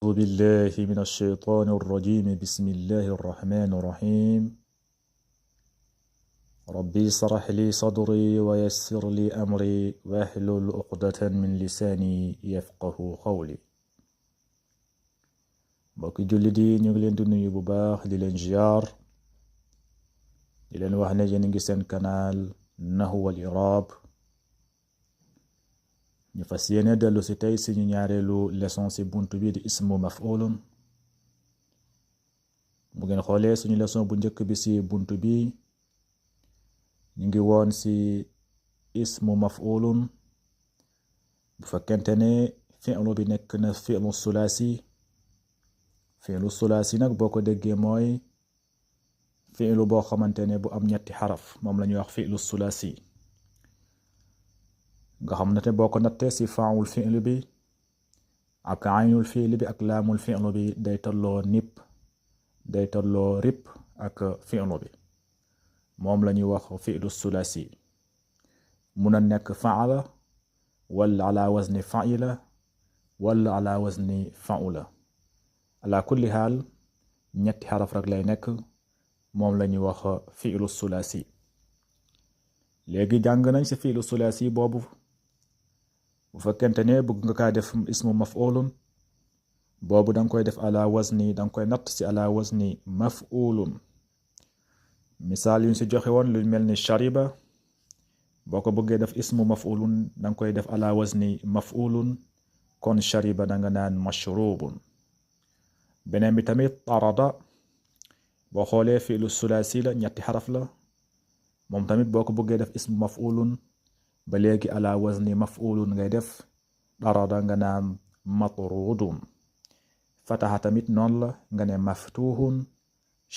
أعوذ بالله من الشيطان الرجيم بسم الله الرحمن الرحيم ربي اشرح لي صدري ويسر لي أمري واحلل عقدة من لساني يفقه قولي mbokki jullit yi ñu ngi leen di nuyu bu baax di leen ziar di leen wax ne yéen a ngi seen canal Nahwu wal I'rab ñu fas yéene dellu si tey suñu ñaareelu leçon si buntu bi di ismu maf'ulun bu ngeen xoolee suñu leçon bu njëkk bi si buntu bi ñu ngi woon si ismu maf'ulun bu fekkente ne fi'lu bi nekk na fi'lu sulaasi nag boo ko déggee mooy fi'lu boo xamante ne bu am ñetti xaraf moom la ñuy wax fi'lu sulaasi nga xam ne boo ko nattee si faa'ul fi'lu bi ak aynul fi'lu bi ak laamul fi'lu bi day tolloo day tolloo rib ak fi'lu bi moom la ñuy wax fi'lu sulaasi mun a nekk fa'ala wala ala wazni fa'ila wala ala wazni fa'ula ala kulli haal ñetti xaraf rek lay nekk moom la ñuy wax fi'lu sulaasi léegi jàng nañ si fi'lu sulaasi boobu bu fekkente ne bëgg nga kaa def ismu maf'ulun boobu danga koy def ala wazni danga koy natt si ala wazni maf'ulun misaal yuñ si joxe woon lu mel ni shariba boo ko bëggee def ismu maf'ulun danga koy def ala wazni maf'ulun kon shariba danga naan mashrubun beneen bi tamit tarada boo xoolee fi'lu sulaasi la ñetti xaraf la moom tamit boo ko bëggee def ismu maf'ulun ba léegi ala wazni maf'ulun ngay def tarada nga naan matrudun fataha tamit noonu la nga ne maftuhun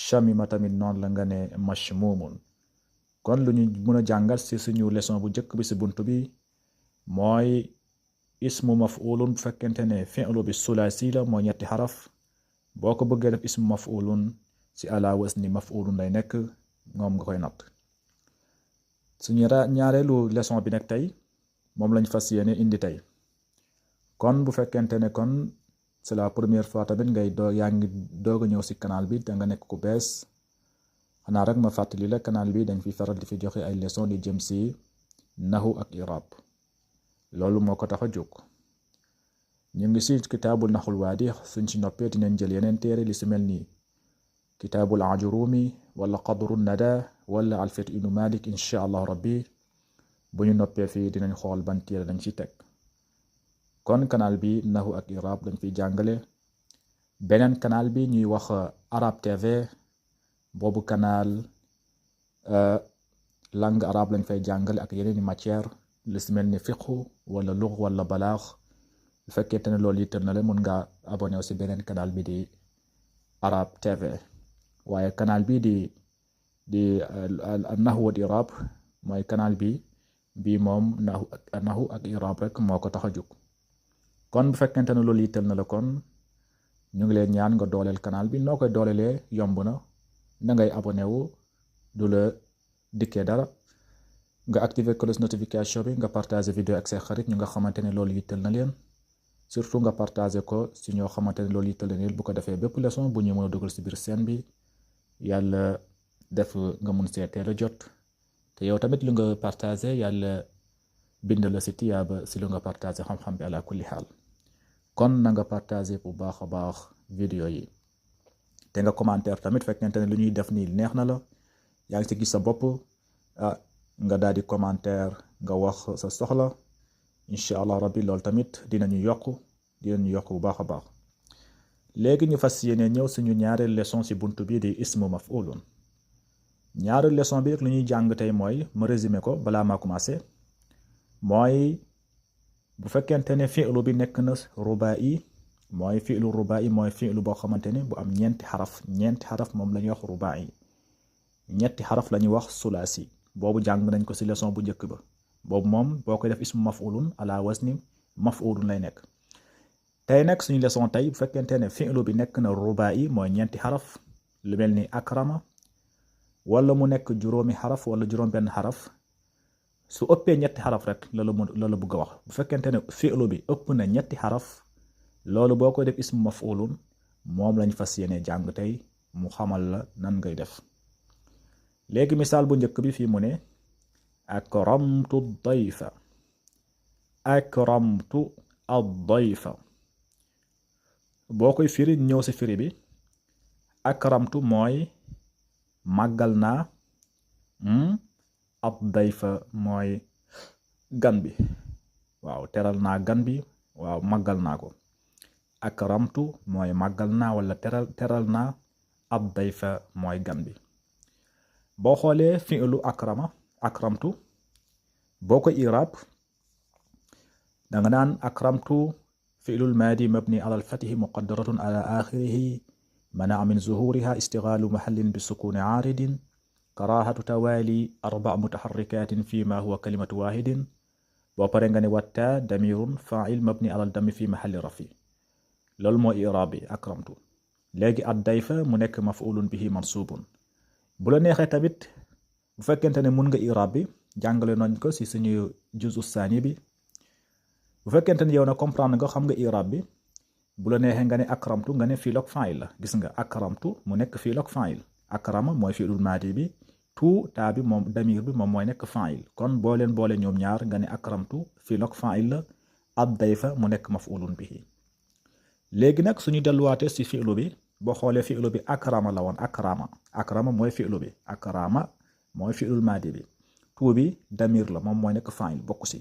shamima tamit noonu la nga ne mashmumun kon lu ñu mën a jàngal ci suñu leçon bu njëkk bi ci buntu bi mooy ismu maf'ulun bu fekkente ne fi'lu bi sulaasi la mooy ñetti xaraf boo ko bëggee def ismu maf'ulun ci ala wazni maf'ulun lay nekk moom nga koy natt suñu ñaareelu leçon bi nag tey moom lañ fas yéene indi tey kon bu fekkente ne kon c'est la première fois tamit yaa ngi doog a ñëw ci canal bi da nga nekk ku bees xanaa rek ma fàttali la canal bi dañ fi faral di fi joxe ay leçon di jëm ci nahwu ak i'rab loolu moo ko tax a jóg ñu ngi ci kitaabul naxul waadix suñ ci noppee dinañ jël yeneen téere li ci mel ni kitaabul ajurumi wala qadru nada wala alfiyat ibnu malik insha allah rabbi bu ñu noppee fii dinañ xool ban téere dañ ci teg kon canal bi nahwu ak i'rab dañ fiy jàngale beneen canal bi ñuy wax arab tv boobu canal langue arabe lañ fay jàngale ak yeneeni matière li ci mel ni fiqhu wala lugh wala balaax bu fekkee ne loolu yitteel na la mun nga abonné ci beneen canal bi di arab tv waaye canal bi di nahwu wal i'rab mooy canal bi moom nahwu ak i'rab rek moo ko tax a jóg kon bu fekkente ne loolu yitteel na la kon ñu ngi leen ñaan nga dooleel canal bi noo koy doolelee yomb na ngay abonné wu du la dikkee dara nga activer cloche notification bi nga partager vidéo ak say xarit ñu nga xamante ne loolu yitteel na leen surtout nga partager ko si ñoo xamante ne loolu yitteel na leen bu ko defee bépp leçon bu ñu mën a dugal si biir scène bi yàlla def nga mun see teel a jot te yow tamit lu nga partager yàlla bind la si tiyaaba si lu nga partager xam-xam bi ala kulli xaal kon na nga partager bu baax a baax vidéo yi te nga commentaire tamit fekkente ne lu ñuy def nii neex na la yaa ngi ci gis sa bopp nga daal di commentaire nga wax sa soxla incha allah rabbi loolu tamit dinañu yokk bu baax a baax léegi ñu fas yéene ñëw suñu ñaari leçon ci buntu bi di ismu maf'ulun ñaari leçon bi rek lu ñuy jàng tey mooy ma résumé ko balaa maa commencé mooy bu fekkente ne fi'lu bi nekk na ruba'i mooy fi'lu ruba'i mooy fi'lu boo xamante ne bu am ñeenti xaraf moom la ñuy wax ruba'i ñetti xaraf la ñuy wax sulaasi boobu jàng nañ ko ci leçon bu njëkk ba boobu moom boo koy def ismu maf'ulun ala wazni maf'ulun lay nekk tey nag suñu leçon tey bu fekkente ne fi'lu bi nekk na ruba'i mooy ñeenti xaraf lu mel ni akrama wala mu nekk juróomi xaraf wala juróom benn xaraf su ëppee ñetti xaraf rek la bëgg a wax bu fekkente ne fi'lu bi ëpp na ñetti xaraf loolu boo koy def ismu maf'ulun moom lañ fas yéene jàng tey mu xamal la nan ngay def. léegi misaal bu njëkk bi fii mu ne akramtu dayfa, akramtu ad-dayfa. boo koy firi ñëw si firi bi, akramtu mooy màggal naa, ad-dayfa mooy gan bi. waaw teral naa gan bi, waaw màggal naa ko. akramtu mooy màggal naa wala teral naa, ad-dayfa mooy gan bi. boo xoolee fi'lu akramtu boo ko i'raab danga naan akramtu fi'lul maadi mabni ala al-fathi muqaddaratun ala akhirihi mana'a min zuhuriha istighalu mahallin bi sukuni aaridin karahatu tawali 4 mutaharrikatin fi ma huwa kalimatu wahidin. boo pare nga ne watta damirun fa'il mabni ala al-dammi fi mahalli rafi. loolu moo i'raab bi akramtu. léegi ad-dayfa mu nekk maf'ulun bihi mansubun. bu la neexee tamit bu fekkente ne mun nga i'raab bi jàngale nañ ko si suñu juzu saani bi. bu fekkente ne yow na comprendre nga xam nga i'raab bi, bu la neexee nga ne akramtu nga ne fi'l ak fa'il la. gis nga akramtu mu nekk fi'l ak fa'il. akrama mooy fi'lul maadi bi, taa bi moom damir bi moom mooy nekk fa'il. kon boo leen boole ñoom ñaar nga ne akramtu fi'l ak fa'il la, ad-dayfa mu nekk maf'ulun bihi. léegi nag suñu delluwaatee si fi'lu bi, boo xoolee fi'lu bi akrama la woon. akrama mooy fi'lu bi, akrama mooy fi'lul maadi bi, bi damir la moom mooy nekk fa'il bokk si.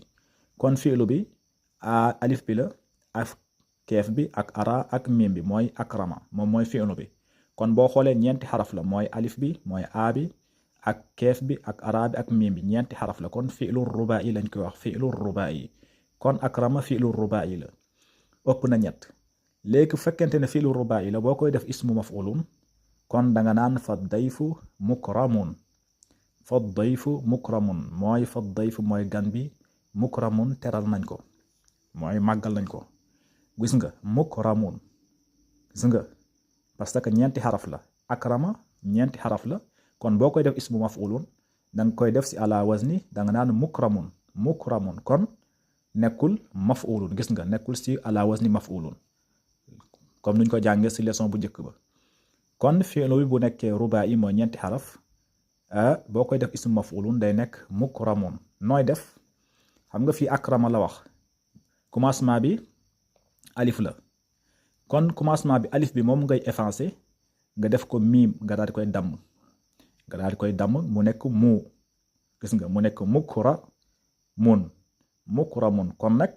kon fi'lu bi alif bi la ak keef bi ak ara ak mim bi mooy akrama moom mooy fi'lu bi. kon boo xoolee ñeenti xaraf la, mooy alif bi mooy a bi ak keef bi ak ara bi ak mim bi, ñeenti xaraf la. kon fi'lu ruba'i lañ koy wax, fi'lu ruba'i. kon akrama fi'lu ruba'i la, ëpp na ñett. léegi fekkente ne fi'lu ruba'i la boo koy def ismu maf'ulun kon danga naan fa dayfu mukramun. fa dayfu mukramun mooy fa dayfu mooy gan bi, mukramun teral nañ ko mooy màggal nañ ko. gis nga mukramun, gis nga parce que ñeenti xaraf la. akrama ñeenti xaraf la, kon boo koy def ismu maf'ulun danga koy def si ala wazni danga naan mukramun kon nekkul maf'ulun. gis nga nekkul si ala wazni maf'ulun comme nuñ ko jàngee si leçon bu njëkk ba. kon fi'lu bi bu nekkee ruba'i mooy ñeenti xaraf, boo koy def ismu maf'ulun day nekk mukramun. nooy def, xam nga fii akrama la wax, commencement bi alif la. kon commencement bi alif bi moom ngay effacer nga def ko miim, nga daal di koy damm mu nekk mu. gis nga mu nekk mukramun. kon nag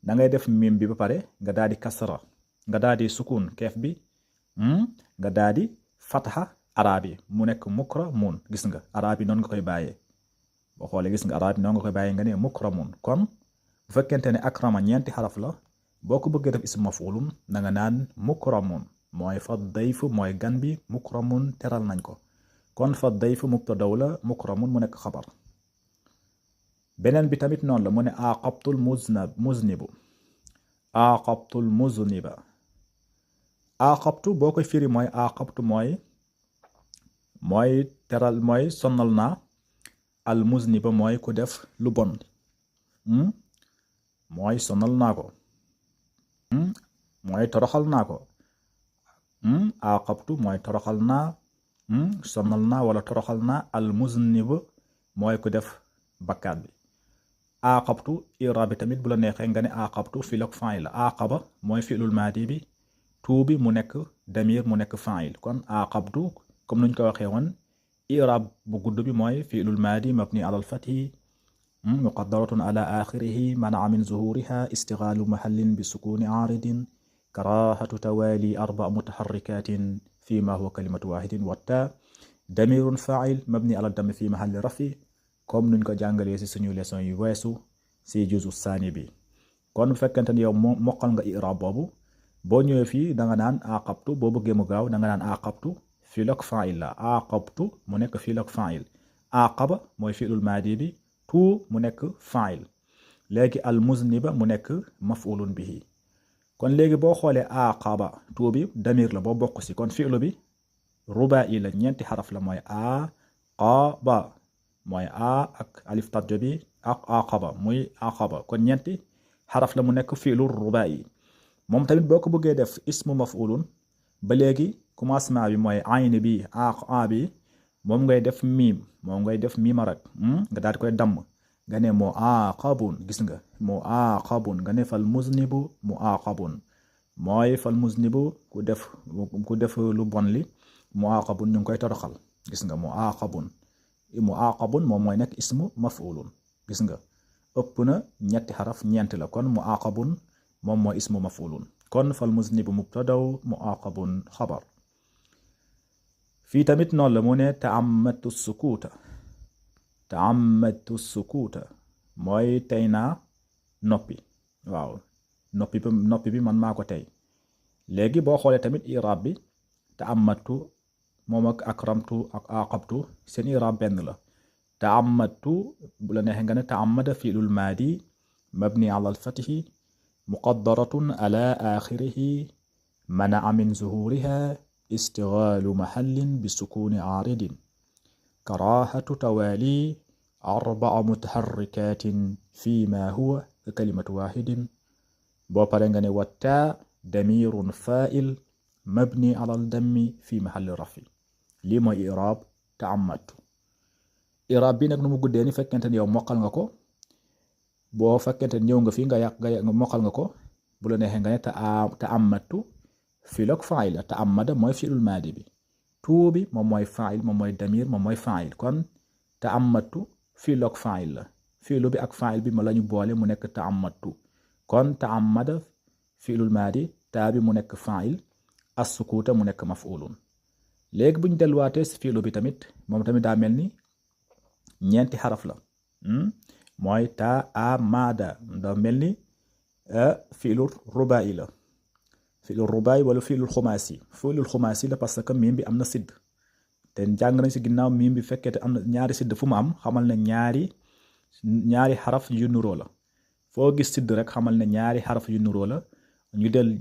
da ngay def miim bi ba pare nga daal di kasra, nga daal di sukun keef bi, nga daal di fatha araab yi mu nekk mukramun. gis nga araab yi noonu nga koy bàyyee. boo xoolee gis nga araab yi noonu nga koy bàyyee nga ne mukramun. kon bu fekkente ne akrama ñeenti xaraf la boo ko bëggee def ismu maf'ulun da nga naan mukramun mooy fa dayfu mooy gan bi, mukramun teral nañ ko. kon fa dayfu mubtadaw la, mukramun mu nekk xabar. beneen bi tamit noonu la mu ne aqabtul muznibu, aqabtul muzniba. aqabtu boo koy firi mooy aqabtu mooy teral mooy sonal naa, al muzniba mooy ku def lu bon, mooy sonal naa ko, mooy toroxal naa ko. aqabtu mooy toroxal naa, sonal naa wala toroxal naa, al muzniba mooy ku def bakkaat bi. aqabtu i'raab bi tamit bu la neexee nga ne aqabtu fi'l ak fa'il la. aqaba mooy fi'lul maadi bi, bi mu nekk damir mu nekk fa'il. kon aqabtu comme nuñ ko waxee woon i'raab bu gudd bi mooy fi'lul maadi mabni ala al-fathi muqaddaratun ala akhirihi mana'a min zuhuriha istighalu mahallin bi sukuni aaridin karahatu tawali 4 mutaharrikatin fi ma huwa kalimatu wahidin watta damirun fa'il mabni ala al-dammi fi mahalli rafi comme nuñ ko jàngalee si suñu leçon yu weesu si juzu saani bi. kon bu fekkente ne yow mokkal nga i'raab boobu, boo ñëwee fii da nga naan aqabtu. boo bëggee mu gaaw da nga naan aqabtu fi'l ak fa'il la. aqabtu mu nekk fi'l ak fa'il. aqaba mooy fi'lul maadi bi, mu nekk fa'il. léegi al muzniba mu nekk maf'ulun bihi. kon léegi boo xoolee aqaba bi damir la boo bokk si. kon fi'lu bi ruba'i la, ñeenti xaraf la, mooy aqaba mooy a ak alif tarjo bi ak aqaba muy aqaba. kon ñeenti xaraf la mu nekk fi'lu ruba'i. moom tamit boo ko bëggee def ismu maf'ulun ba léegi commencement bi mooy ayn bi a bi moom ngay def miim moom ngay def miima rek nga daal di koy damm nga ne muaqabun gis nga muaqabun nga ne fal muznibu muaqabun mooy fal muznibu ku def lu bon li muaqabun ñu ngi koy toroxal gis nga muaqabun moom mooy nekk ismu maf'ulun gis nga ëpp na ñetti xaraf ñeent la kon muaqabun moom mooy ismu maf'ulun kon fal muznibu mubtadaw muaqabun xabar fii tamit noonu la mu ne ta'ammadtu sukuuta mooy tey naa noppi waaw noppi bi man maa ko tey léegi boo xoolee tamit iraab bi ta'ammadtu moom ak akramtu ak aqabtu seen iraab benn la ta'ammadtu bu la neexee nga ne ta'ammada fi'lul maadi mabni ala al-fathi muqaddaratun ala axirihi mana'a min zuhuriha istigaalu mahallin bi sukuni aaridin karaahatu tawaali arba'a mutaharrikatin fi ma huwa ka kalimatu waahidin boo pare nga ne wattaa damirun fa'il mabni ala al-dammi fi mahalli rafi lii mooy iraab ta'ammadtu iraab bi nag nu mu guddee ni fekkente ne yow mokkal nga ko boo fekkente ne ñëw nga fi nga mokkal nga ko bu la neexee nga ne ta'ammadtu fi'l ak fa'il la ta'ammada mooy fi'lul maadi bi tuu bi moom mooy fa'il moom mooy damir moom mooy fa'il kon ta'ammadtu fi'l ak fa'il la fi'lu bi ak fa'il bi ma lañu boole mu nekk ta'ammadtu kon ta'ammada fi'lul maadi taa bi mu nekk fa'il as-sukuuta mu nekk maf'ulun léegi bu ñu delluwaatee si fi'lu bi tamit moom tamit daa mel ni ñeenti xaraf la mooy ta'ammada daa mel ni fi'lu ruba'i la fi'lu ruba'i wala fi'lu xumaasi la parce que miim bi am na sidd te jàng nañ si ginnaaw miim bi fekkee te am na ñaari sidd fu mu am xamal ne ñaari xaraf yu nuroo la foo gis sidd rek xamal ne ñaari xaraf yu nuroo la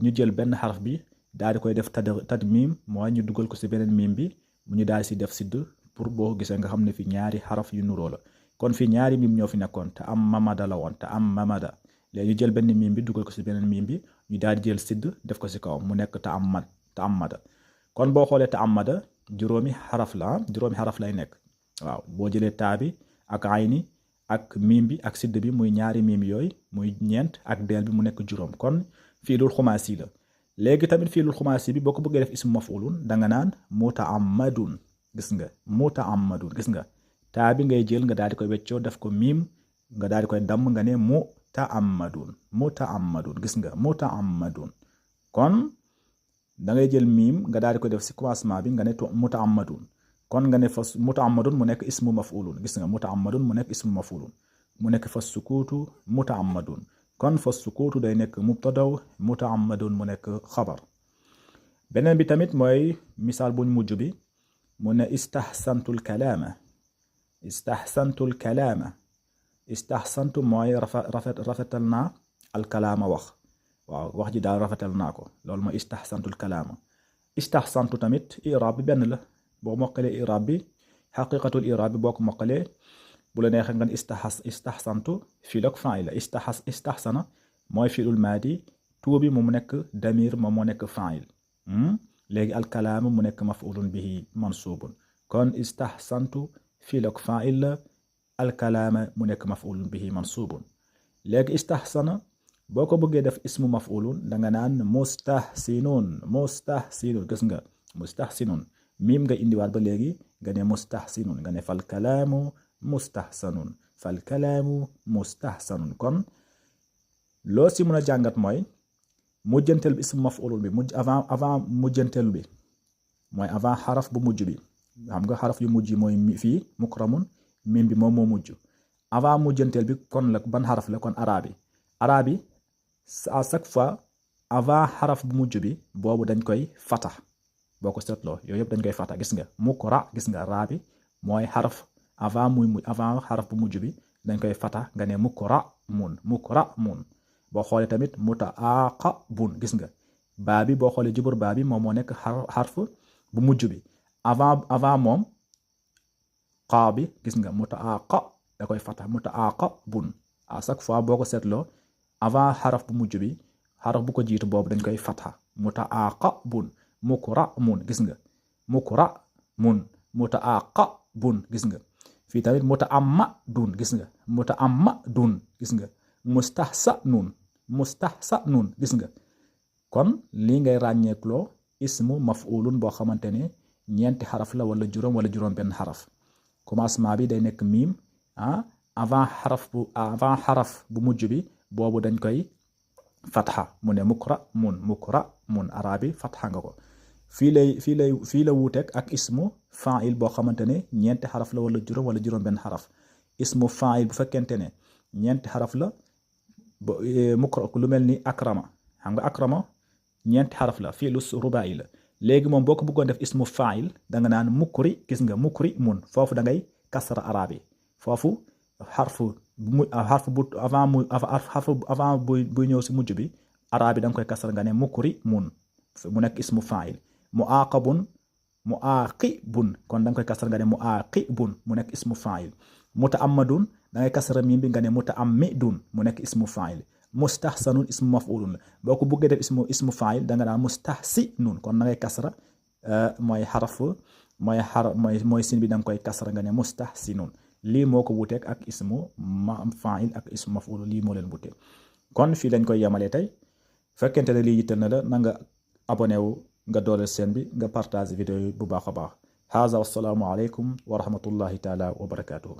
ñu jël benn xaraf bi daal di koy def tadmiim mooy ñu dugal ko si beneen miim bi mu ñu daal si def sidd pour boo gisee nga xam ne fi ñaari xaraf yu nuroo la kon fi ñaari miim ñoo fi nekkoon te am mamada la woon te am mamada léegi ñu jël benn miim bi dugal ko si beneen miim bi ñu daal di jël sidd def ko si kaw mu nekk ta'ammada kon boo xoolee ta'ammada juróomi xaraf lay nekk waaw boo jëlee taa bi ak ayni ak miim bi ak sidd bi muy ñaari miim yooyu muy ñeent ak deel bi mu nekk juróom kon fiilul xumaasi la léegi tamit fiilul xumaasi bi boo ko bëggee def ismu maf'ulun danga naan muta'ammadun gis nga taa bi ngay jël nga daal di koy weccoo def ko miim nga daal di koy damm nga ne muta'ammadun gis nga muta'ammadun kon da ngay jël miim nga daal di koy def si commencement bi nga ne muta'ammadun kon nga ne fa muta'ammadun mu nekk ismu maf'ulun gis nga muta'ammadun mu nekk ismu maf'ulun mu nekk fa sukuutu muta'ammadun kon fa sukuutu day nekk mubtadaw muta'ammadun mu nekk xabar beneen bi tamit mooy misaal buñ mujj bi mu ne istahsantul kalaama istahsantu mooy rafetal naa alkalaama wax ji daal rafetal naa ko loolu mooy istahsantul kalaama istahsantu tamit iraab bi benn la boo mokkalee iraab bi xaqiqatul iraab bi boo ko mokkalee bu la neexee nga istahsantu fi'l ak fa'il la istahsana mooy fi'lul maadi tuu bi mu nekk damir moom moo nekk fa'il léegi alkalaama mu nekk maf'ulun bihi mansubun kon istahsantu fi'l ak fa'il la alkalaama mu nekk maf'ulun bihi mansubun léegi istahsana boo ko bëggee def ismu maf'ulun danga naan mustahsinun gis nga mustahsinun miim nga indiwaat ba léegi nga ne mustahsinun nga ne fal kalaamu mustahsanun kon loo si mën a jàngat mooy mujjanteel bi ismu maf'ulun bi avant mujjanteel bi mooy avant xaraf bu mujj bi xam nga xaraf yu mujj mooy fii mukramun miim bi moom moo mujj avant mujjanteel bi kon la ban xaraf la kon arabi à chaque fois avant xaraf bu mujj bi boobu dañ koy fata boo ko seetloo yooyu yëpp dañ koy fata gis nga mukra gis nga raa bi mooy xaraf avant xaraf bu mujj bi dañ koy fata nga ne mukra mun boo xoolee tamit mutaaqabun gis nga baa bi boo xoolee jubur baa bi moom moo nekk xarf bu mujj bi avant moom xaa bi gis nga mutaaqa da koy fata mutaaqabun à chaque fois boo ko seetloo avant xaraf bu mujj bi xaraf bu ko jiitu boobu dañ koy fatxa mutaaqabun mukramun gis nga mukramun mutaaqabun gis nga fii tamit mutaammadun gis nga mutaammadun gis nga mustahsanun gis nga kon lii ngay ràññeekloo ismu maf'ulun boo xamante ne ñeenti xaraf la wala juróom benn xaraf commencement bi day nekk miim avant xaraf bu mujj bi boobu dañ koy fatxa mu ne mukramun arabi fatxa nga ko fii la wuuteeg ak ismu fa'il boo xamante ne ñeenti xaraf la wala juróom benn xaraf ismu fa'il bu fekkente ne ñeenti xaraf la lu mel ni akrama xam nga akrama ñeenti xaraf la fi'lu ruba'i la léegi moom boo ko bëggoon def ismu fa'il da nga naan mukri gis nga mukrimun foofu da ngay kasra arabi foofu xarfu avant buy ñëw si mujj bi arabi da nga koy kasra nga ne mukrimun mu nekk ismu fa'il muaqibun kon da nga koy kasra nga ne muaqibun mu nekk ismu fa'il muta'ammadun da ngay kasra miim bi nga ne muta'ammidun mu nekk ismu fa'il mustahsanun ismu maf'ulun la boo ko bëggee def ismu fa'il da nga naan mustahsinun kon da ngay kasra mooy sin bi da nga koy kasra nga ne mustahsinun lii moo ko wuteeg ak ismu fa'il ak ismu maf'ul lii moo leen wutee kon fii lañ koy yemalee tey fekkente ne lii yitteel na la na nga abonné wu nga dooleel seen bi nga partage vidéo yi bu baax a baax haza wassalaamu aleykum wa rahmatullahi taala wa barakatuhu